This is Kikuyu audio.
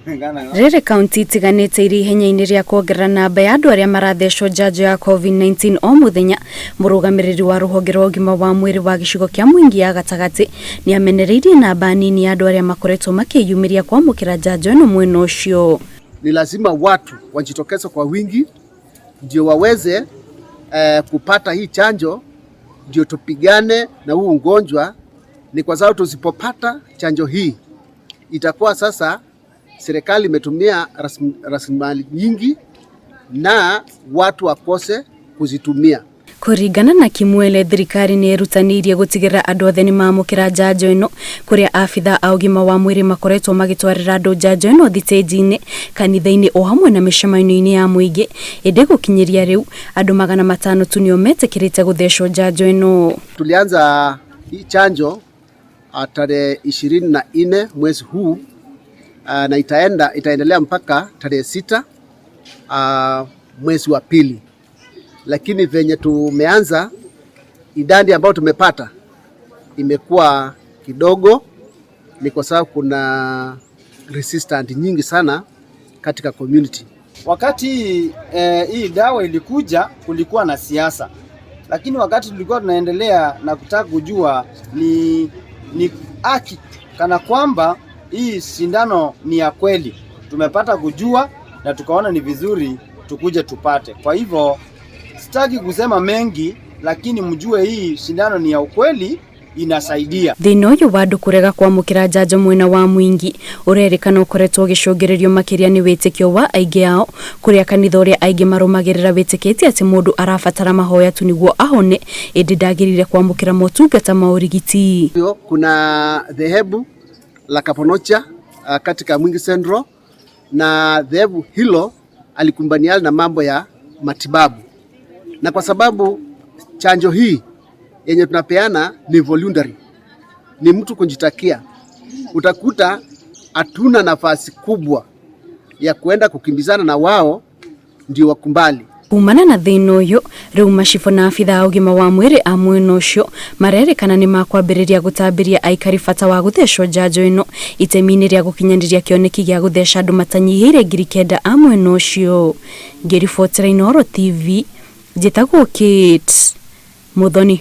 Rĩrĩ kaunti itiganĩte irĩ ihenya-inĩ rĩa kuongerera namba ya andũ arĩa marathecwo njanjo ya COVID-19 o mũthenya, mũrũgamĩrĩri wa rũhonge rwa ũgima wa mwĩrĩ wa gĩcigo kĩa Mwingi ya gatagatĩ nĩ amenereirie namba nini ya andũ arĩa makoretwo makĩyumĩria kwamũkĩra njanjo ĩno mwena ũcio. Ni lazima watu wajitokeze kwa wingi ndio waweze kupata hii chanjo, ndio tupigane na huu ugonjwa. Ni kwa sababu tusipopata chanjo hii itakuwa sasa serikali imetumia rasilimali nyingi na watu wakose kuzitumia. Kũringana na Kimwele, thirikari nĩ ĩrutanĩirie gũtigĩrĩra andũ othe nĩ mamũkĩra njanjo ĩno, kũrĩa abithaa a ũgima wa mwĩrĩ makoretwo magĩtwarĩra andũ njanjo ĩno thitĩnji-inĩ, kanitha-inĩ o hamwe na mĩcemanio-inĩ ya mũingĩ. Ĩndĩ gũkinyĩria rĩu andũ 500 tu nĩo metĩkĩrĩte gũthecwo njanjo ĩno. Tulianza hii chanjo tarehe 24 mwezi huu na itaendelea mpaka tarehe 6 mwezi wa pili, lakini venye tumeanza idadi ambayo tumepata imekuwa kidogo, ni kwa sababu kuna resistant nyingi sana katika community. Wakati hii dawa ilikuja kulikuwa na siasa, lakini wakati tulikuwa tunaendelea na kutaka kujua ni haki kana kwamba hii sindano ni ya kweli, tumepata kujua na tukaona ni vizuri tukuje tupate. Kwa hivyo sitaki kusema mengi, lakini mjue hii sindano ni ya ukweli, inasaidia. Thĩna ũyũ wa andũ kũrega kwamũkĩra njanjo mwena wa Mwingi ũrerĩkana ũkoretwo ũgĩcũngĩrĩrio makĩria nĩ wĩtĩkio wa aingĩ ao, kũrĩa kanitha ũrĩa aingĩ marũmagĩrĩra wĩtĩkĩtie atĩ mũndũ arabatara mahoya tu nĩguo ahone, ĩndĩ ndagĩrĩire kwamũkĩra motungata ma ũrigiti. Kuna dhehebu la Kaponocha katika Mwingi Central, na dhehebu hilo alikumbaniana na mambo ya matibabu, na kwa sababu chanjo hii yenye tunapeana ni voluntary, ni mtu kujitakia, utakuta hatuna nafasi kubwa ya kuenda kukimbizana na wao ndio wakumbali. Kumana na thĩna ũyũ, rĩu macibũ na abithaa a ũgima wa mwĩrĩ a mwena ũcio marerĩkana nĩ makwambĩrĩria gũtambĩria aikari bata wa gũthecwo njanjo ĩno itemi-inĩ rĩa gũkinyanĩria kĩoneki gĩa gũtheca andũ matanyihĩire 9,000 a mwena ũcio. Ngĩribotera Inooro TV, njĩtagwo Kate Muthoni.